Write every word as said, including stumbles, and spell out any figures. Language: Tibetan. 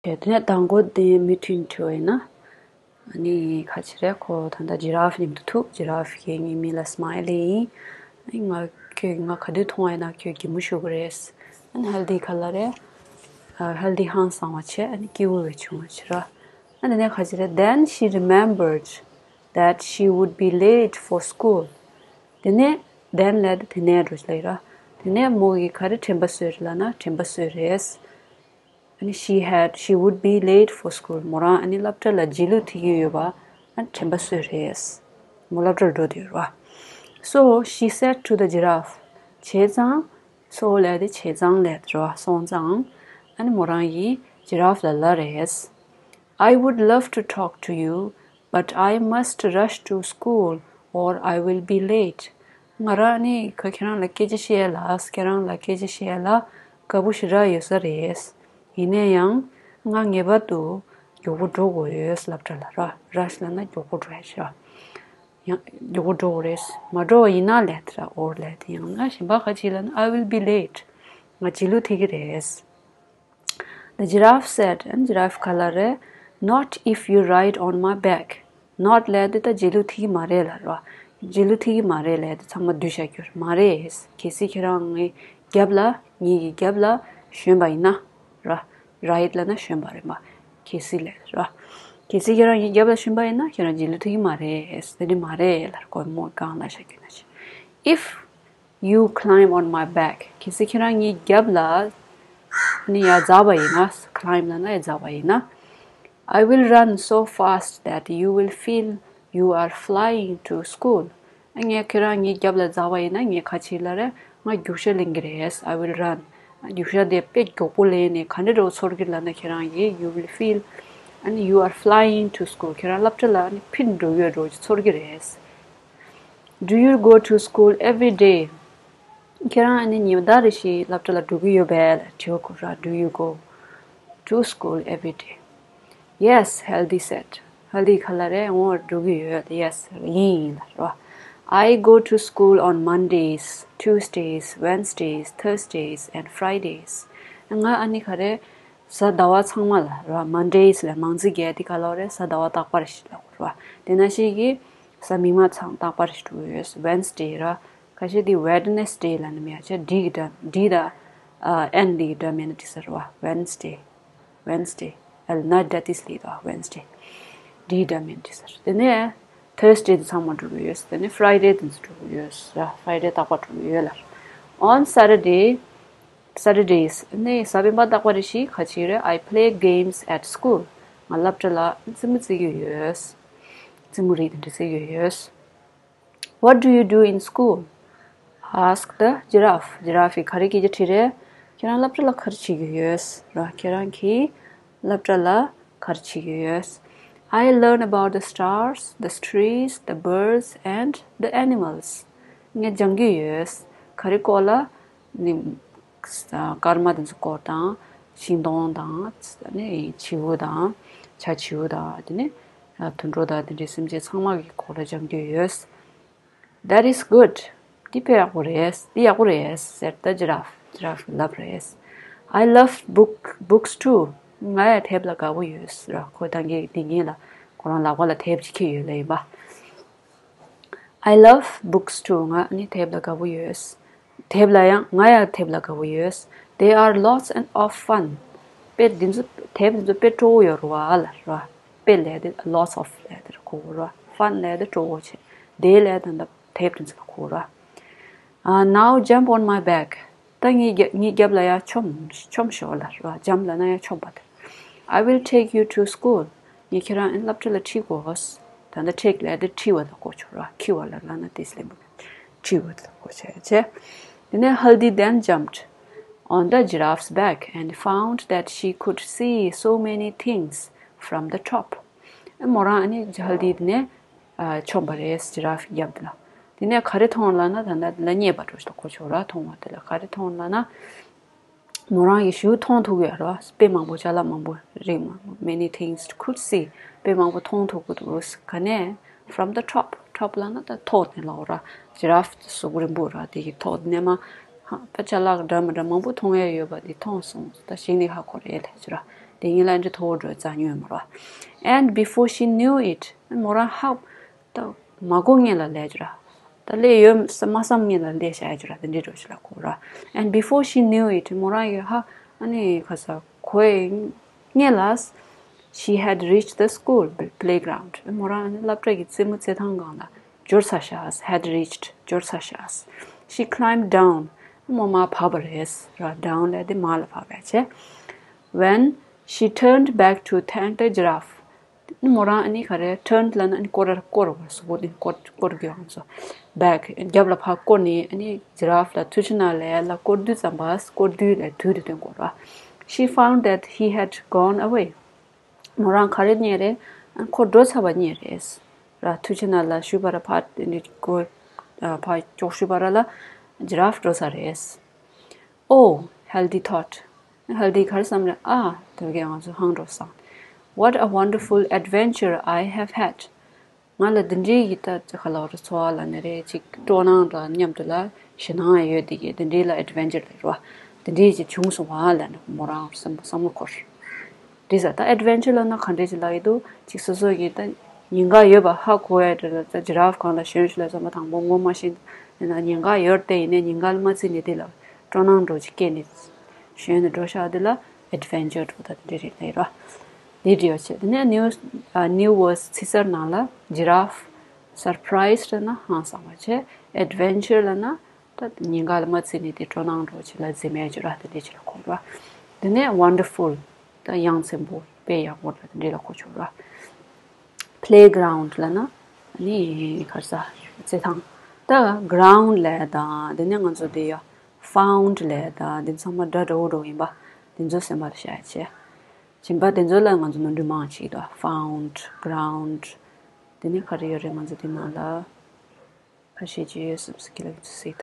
དེ་ནས་མདང་དགོང་དེ་མི་མཐུན་འཕྲད་ཡིན་ན། ཨ་ནི་ཁ་ཆེ་རེད། ཁོ་ད་ལྟ་ཇི་ར་ཧྥ་མཉམ་དུ་ཐུག་ཇི་ར་ཧྥ་གིས་ངའི་མིག་ལ་སྨ་ཡལ་ཡིན། ཨ་ནི་ང་ཁྱོད་ང་ག་དུས་མཐོང་བ་ཡིན་ན་ཁྱོད་གད་མོ་ཤོར་གི་རེད། ཨ་ནི་ཧལ་དི་ག་ལ་རེད། ཨ་ཧལ་དི་ཧང་སང་བ་བྱས། ཨ་ནི་སྐྱིད་པོ་བྱུང་བ་བྱས་ར། ཨ་ནི་དེ་ནས་ཁ་ཆེ་རེད། Then she remembered that she would be late for school. དེ་ནས་then ལབ་དེ་དེ་ནས་འགྲོ་ལབ་ར། དེ་ནས་མོ་གིས་ག་རེ་དྲན་པ་གསོས་རེད་ལབ་ན་དྲན་པ་གསོས་རེད། ཨ་ནི་she had she would be late for school. མོ་རང་ཨ་ནི་སློབ་གྲྭ་ལ་རྗེས་ལུས་ཐེབས་ཀྱི་ཡོད་པ་ཨ་ནི་དྲན་པ་གསོས་རེད། མོ་སློབ་གྲྭར་འགྲོ་འདོད་རེད་བ། So she said to the giraffe. བྱས་ཙང་། So ལབ་དེ་བྱས་ཙང་ལབ་རེད་བ། སོང་ཙང་ཨ་ནི་མོ་རང་གིས་ཇི་ར་ཧྥ་ལ་ལབ་རེད། I would love to talk to you, but I must rush to school or I will be late. ང་རང་ནི་ཁ་ཁྱེད་རང་ལ་སྐད་ཆ་བཤད་ལ། ཁྱེད་རང་ལ་སྐད་ཆ་བཤད་ལ་དགའ་པོ་ཞེ་དྲག་ཡོད་ས་རེད། ཡིན་ན་ཡང་ང་ངེས་པར་དུ་མགྱོགས་པོ་འགྲོ་དགོས་ཡོད་སློབ་གྲྭ་ལ་ར། ར་ཤི་ལབ་ན་མགྱོགས་པོ་འགྲོ་ཡ་ཞིག་ར། ཡང་མགྱོགས་པོ་འགྲོ་དགོས་རེད། མ་འགྲོ་བ་ཡིན་ན་ལབ་དེ་ར། or ལབ་དེ་ཡང་ན་གཞན་པ་ག་ཅིག་ལབ་ན། I will be late. ང་རྗེས་ལུས་ཐེབས་ཀྱི་རེད། The giraffe said, and giraffe ག་ལ་རེད། Not if you ride on my back. Not ལབ་དེ་ད་རྗེས་ལུས་ཐེབས་ཀྱི་མ་རེད་ལབ་ར། རྗེས་ལུས་ཐེབས་ཀྱི་མ་རེད་ལབ་དེ་ཚང་མ་བསྡུས་བཞག་རྒྱུ་མ་རེད། གལ་སྲིད་ཁྱེད་རང་ངའི་རྒྱབ་ལ་ངེད་ཀྱི་རྒྱབ་ལ་ཞོན་པ་ཡིན་ན་ར། Ride ལབ་ན་ཞོན་པ་རེད་མ། གལ་སྲིད་ལབ་ར། གལ་སྲིད་ཁྱེད་རང་ངའི་རྒྱབ་ལ་ཞོན་པ་ཡིན་ན་ཁྱེད་རང་རྗེས་ལུས་ཐེབས་ཀྱི་མ་རེད། དེ་འདྲ་མ་རེད་ལབ་ར། ཁོས་མོ་སྒང་ལ་བཞག་རྒྱུ་ན་ཅི། If you climb on my back. གལ་སྲིད་ཁྱེད་རང་ངའི་རྒྱབ་ལ་ནི་ཡར་འཛེགས་པ་ཡིན་ན། climb ལབ་ན་ཡར་འཛེགས་པ་ཡིན་ན། I will run so fast that you will feel you are flying to school. ངས་ཁྱེད་རང་ངའི་རྒྱབ་ལ་འཛེགས་པ་ཡིན་ན་ངས་ག་ཅིག་ལབ་རེད། ང་རྒྱུག་ཤར་ལེན་གྱི་རེད། I will run. རྒྱུག་ཤར་དེ་དཔེ་མགྱོགས་པོ་ལེན་ནས་ག་འདྲ་འདྲ་བོ་ཚོར་གྱི་ལབ་ན། ཁྱེད་རང་གིས་you will feel and you are flying to school. ཁྱེད་རང་སློབ་གྲྭ་ལ་ནི་འཕུར་འགྲོ་གི་ཡོད་འདྲ་བོ་ཅིག་ཚོར་གྱི་རེད། Do you go to school every day? ཁྱེད་རང་ཨ་ནི་ཉིན་ལྟར་རེ་བཞིན་སློབ་གྲྭ་ལ་འགྲོ་གི་ཡོད་པས་ལབ་དྲི་བ་ཁོ་ར། Do you go to school every day? Yes, Healthy said. ཧལ་དི་ག་ལ་རེད། འོ་འགྲོ་གི་ཡོད། Yes ཡིན་ཡིན་ལབ་ར། I go to school on Mondays, Tuesdays, Wednesdays, Thursdays and Fridays. ང་ཨ་ནི་ག་རེ། གཟའ་ཟླ་བ་ཚང་མ་ལ་ར། Mondays ལ་མང་ཚིག་རྒྱག་དེ་ག་ལ་རེད། གཟའ་ཟླ་བ་རྟག་པར་ཞིག་ལབ་ར། དེ་ནང་བཞིན་གྱི་གཟའ་མིག་དམར་ཚང་རྟག་པར་ཞིག་འགྲོ་གི་ཡོད། Wednesday ར། ཁ་ཤས་དེ་Wednesday ལབ་ནས་མི་ཡ་ཆ་D གི་སྒྲ། D དང་ཨ་N D གི་སྒྲ་མེད་ན་འགྲིག་ས་རེད་བ། Wednesday, Wednesday. ཨ་ལ་ན་སྒྲ་དེ་སླེབས་དོ། Wednesday. D སྒྲ་མེད་འགྲིག་ས་རེད། དེ་ནས་Thursday དེ་ཚང་མ་འགྲོ་གི་ཡོད། དེ་ནས་Friday དེ་ཚོ་འགྲོ་གི་ཡོད་ར། Friday རྟག་པར་འགྲོ་གི་ཡོད་ལ། On Saturday, Saturdays ནས་གཟའ་སྤེན་པ་རྟག་པར་རེ་ཞིག་ག་ཅིག་རེད། I play games at school. ང་སློབ་གྲྭ་ལ་རྩེད་མོ་རྩེ་གི་ཡོད། རྩེད་མོ་རིགས་དེ་འདྲ་རྩེ་གི་ཡོད། What do you do in school? Asked the giraffe. Giraffe གིས་ག་རེ་སྐད་ཆ་དྲིས་རེད། ཁྱེད་རང་སློབ་གྲྭ་ལ་ག་རེ་བྱེད་ཀྱི་ཡོད་ར། ཁྱེད་རང་གིས་སློབ་གྲྭ་ལ་ག་རེ་བྱེད་ཀྱི་ཡོད། I learn about the stars, the trees, the birds and the animals. ངས་སྦྱང་གི་ཡོད། ག་རེ་སྐོར་ལ། ནི། སྐར་མ་དེ་ཚོ་སྐོར་དང་། ཤིང་སྡོང་དང་། ནི་བྱིའུ་དང་། བྱ་བྱིའུ་དང་། དེ་ནི་དུད་འགྲོ་དང་དེ་འདྲའི་སེམས་ཅན་ཚང་མ་གི་སྐོར་ལ་སྦྱང་གི་ཡོད། That is good. འདི་དཔེ་ཡག་པོ་རེད། འདི་ཡག་པོ་རེད་ཟེར་ད་ཇི་ར་ཧྥ། ཇི་ར་ཧྥ་གིས་ལབ་རེད། I love book books too. ང་ཡང་དེབ་ལ་དགའ་པོ་ཡོད་ཟེར་ར། ཁོ་ད་གིན་འདི་གིན་ལ་ཁོ་རང་ལག་པ་ལ་དེབ་ཅིག་འཁྱེར་ཡོད་ལ་ཡིན་པ། I love books too. ང་ནི་དེབ་ལ་དགའ་པོ་ཡོད། དེབ་ལ་ཡང་། ང་ཡང་དེབ་ལ་དགའ་པོ་ཡོད། They are lots and of fun. དཔེ་འདི་ཚོ། དེབ་འདི་ཚོ་དཔེ་སྤྲོ་བོ་ཡོད་རེད་བ་ལབ་ར། དཔེ་ལབ་དེ་lots of ལབ་དེ་གོ་ར། Fun ལབ་དེ་སྤྲོ་བོ་བྱེད། They ལབ་དེ་ད་དེབ་འདི་ཚོ་ལ་གོ་ར། Uh, now jump on my back. ད་ངའི་རྒྱ- ངའི་རྒྱབ་ལ་ཡར་མཆོངས། མཆོངས་ཤོག་ལབ་ར། Jump ལབ་ན་ཡར་མཆོངས་པ་དེ། I will take you to school. ངས་ཁྱེད་རང་སློབ་གྲྭ་ལ་ཁྲིད་དགོས། ད་ལྟ་take ལབ་དེ་ཁྲིད་པ་ལ་གོ་ཆོག་ར། ཁྱིད་པ་ལ་ལབ་ན་དེ་སླེབས་མི་འདུག་ཁྲིད་པ་ལ་གོ་ཆོག་ཡ་བྱས། དེ་ནས་Haldi then jumped on the giraffe's back and found that she could see so many things from the top. ཨ་མོ་རང་ཨ་ནི་ཧལ་དི་དེ་ནས་ཨ་མཆོངས་པ་རེད། ཇི་ར་ཧྥ་རྒྱབ་དེ་ལ། དེ་ནས་ག་རེ་མཐོང་ལབ་ན། ད་ལྟ་ལ་བསྙེགས་པ་འདྲ་ཞིག་གོ་ཆོག་ར། མཐོང་བ་དེ་ལ་ག་རེ་མཐོང་ལབ་ན། མོ་རང་གིས་ཞུ་མཐོང་ཐུབ་ཡོད་ར། དཔེ་མང་པོ། ཅ་ལག་མང་པོ། རིགས་མང་པོ། Many things could see. དཔེ་མང་པོ་མཐོང་ཐུབ་ཀྱི་འདུག་ག་ནས། From the top. Top ལབ་ན་ད་ཐོག་ནས་ལབ་ར། ཇི་ར་ཧྥ་གཟུགས་པོ་རིང་པོ་ར། དེ་གི་ཐོག་ནས་མར་ཧ་ད་ཅ་ལག་འདྲ་མི་འདྲ་མང་པོ་མཐོང་ཡ་ཡོད་པ་དེ་མཐོང་སོང་། ད་གཞི་ནས་ཧ་གོ་རེད་ལབ་ཀྱི་ར། དེ་ཉིད་ལ་འདྲི་མཐོ་བོ་འགྲོ་རྩ་ཉོས་མ་ར། And before she knew it, མོ་རང་ཧ་ད་མ་གོ་སྔོན་ལ་ལས་ཅི་ར། ད་ལས་ཡོད་ས་མ་བསམ་སྔོན་ལ་ལས་བྱ་ཡ་ཅི་ར་དེ་འདྲི་འགྲོ་ཞིག་ལ་གོ་ར། And before she knew it, མོ་རང་གི་ཧ་ཨ་ནི་ཁ་ས་གོ་ཡི་སྔོན་ལ། She had reached the school playground. མོ་རང་ཨ་ནི་སློབ་གྲྭ་གི་རྩེད་མོ་རྩེད་ཐང་སྒང་ལ་འབྱོར་ཚར་ཤག Had reached, འབྱོར་ཚར་ཤག She climbed down. མོ་མར་བབས་པ་རེད་ར། Down ལབ་དེ་མར་ལ་བབས་པ་བྱས། When she turned back to thank the giraffe. མོ་རང་ཨ་ནི་ག་རེ་turn ལབ་ན་ཨ་ནི་སྐོར་ར་སྐོར་བ་གཟུགས་པོ་དེ་སྐོར་སྐོར་གི་ཡོང་ཚོ། Back རྒྱབ་ལ་ཕར་བསྐོར་ནས་ཨ་ནི་giraffe ལ་ཐུག་ཆུ་ནང་ལ་ཡར་ལ་བསྐོར་དུས་ཙམ་པ་བསྐོར་དུས་ལ་དུས་དེ་སྟོན་དགོས་ར། She found that he had gone away. མོ་རང་ག་རེ་རྙེད་རེད། ཨ་ཁོ་འགྲོ་ཚར་བ་རྙེད་རེད། ར་ཐུག་ཆུ་ནང་ལ་ཞུ་བ་ར་ཕར་དེ་འདྲ་སྐོར་ཕར་ཀྱོག་ཞུ་བ་ར་ལ་giraffe འགྲོ་ཚར་རེད། Oh, Healthy thought. Healthy ག་རེ་བསམ་རེད། ཨ་དེ་གས་ང་ཚོ་ཧང་འགྲོ་སང་། What a wonderful adventure I have had. ང་ལ་འདི་འདྲའི་ཡི་ད་ཅི་ག་ལ་བར་ཚོ་བ་ལ་ནི་རེད་ཅིག་སྤྲོ་སྣང་དང་མཉམ་དུ་ལ་ཞེད་སྣང་ཡོད་དེ་གི་འདི་འདྲའི་ལ་adventure ལ་རོ། འདི་འདྲའི་ཅིག་བྱུང་སོང་བ་ལ་ནི་མོ་རང་བསམ་བསམ་བློ་འཁོར། འདི་ཟ་ད་adventure ལ་ན་ག་འདྲའི་ཅིག་ལ་ཡི་དུ་ཅིག་སོ་སོ་གི་ད་ཉེན་ཁ་ཡོད་པ་ཧ་གོ་ཡ་དེ་ལ་ད་giraffe གང་ལ་ཞོན་ཞུ་ལ་བསམ་པ་དང་པོ་ངོ་མ་ཤེས་ན་ཉེན་ཁ་ཡོད་དེ་ཡིན་ནའི་ཉེན་ཁ་ལ་མ་བརྩིས་ནས་དེ་ལ་སྤྲོ་སྣང་འགྲོ་ཅིག་སྐྱེས་ནས། གཞོན་ནུ་འགྲོ་ཤག་འདི་ལ་adventure འགྲོ་ད་འདི་རེད་ལས་ར། འདི་འདྲི་ཡོད་ཆེ། དེ་ནས་new new words ཚིག་གསར་ནང་ལ་giraffe surprised ན་ཧང་སང་བ་ཆེ། Adventure ལ་ན་ད་ཉིན་ག་ལ་མ་ཚིག་ནི་དེ་སྤྲོ་སྣང་འགྲོ་ཆེ་ལ་རྫི་མེད་ཅི་ར་དེ་འདྲི་ཆེ་ལ་གོ་ར། དེ་ནས་wonderful ད་ཡ་མཚན་པོ་དཔེ་ཡག་པོ་ར་དེ་འདྲི་ལ་གོ་ཆོག་ར། Playground ལ་ན་ནི་གར་ས་རྩེད་ཐང་། ད་ground ལ་དང་དེ་ནས་ང་ཚོ་དེ་ཡ་found ལ་དང་དེ་ཚང་མ་འདྲ་འདྲ་བོ་འགྲོ་ཡིན་པ་དེ་ཚོ་སེམས་པར་བཤད་ཆེ། སྦྱིན་པ་དེ་ཚོ་ལ་ང་ཚོ་ནོར་འཁྲུལ་མང་ཆེ་འདུག found, ground དེ་ནས་ག་རེ་ཡོད་རེད། ང་ཚོ་དེ་ནང་ལ་ཁ་ཤས་ཅིག་ཡོད་སུབ་སི་ཀི་ལ་ཚིག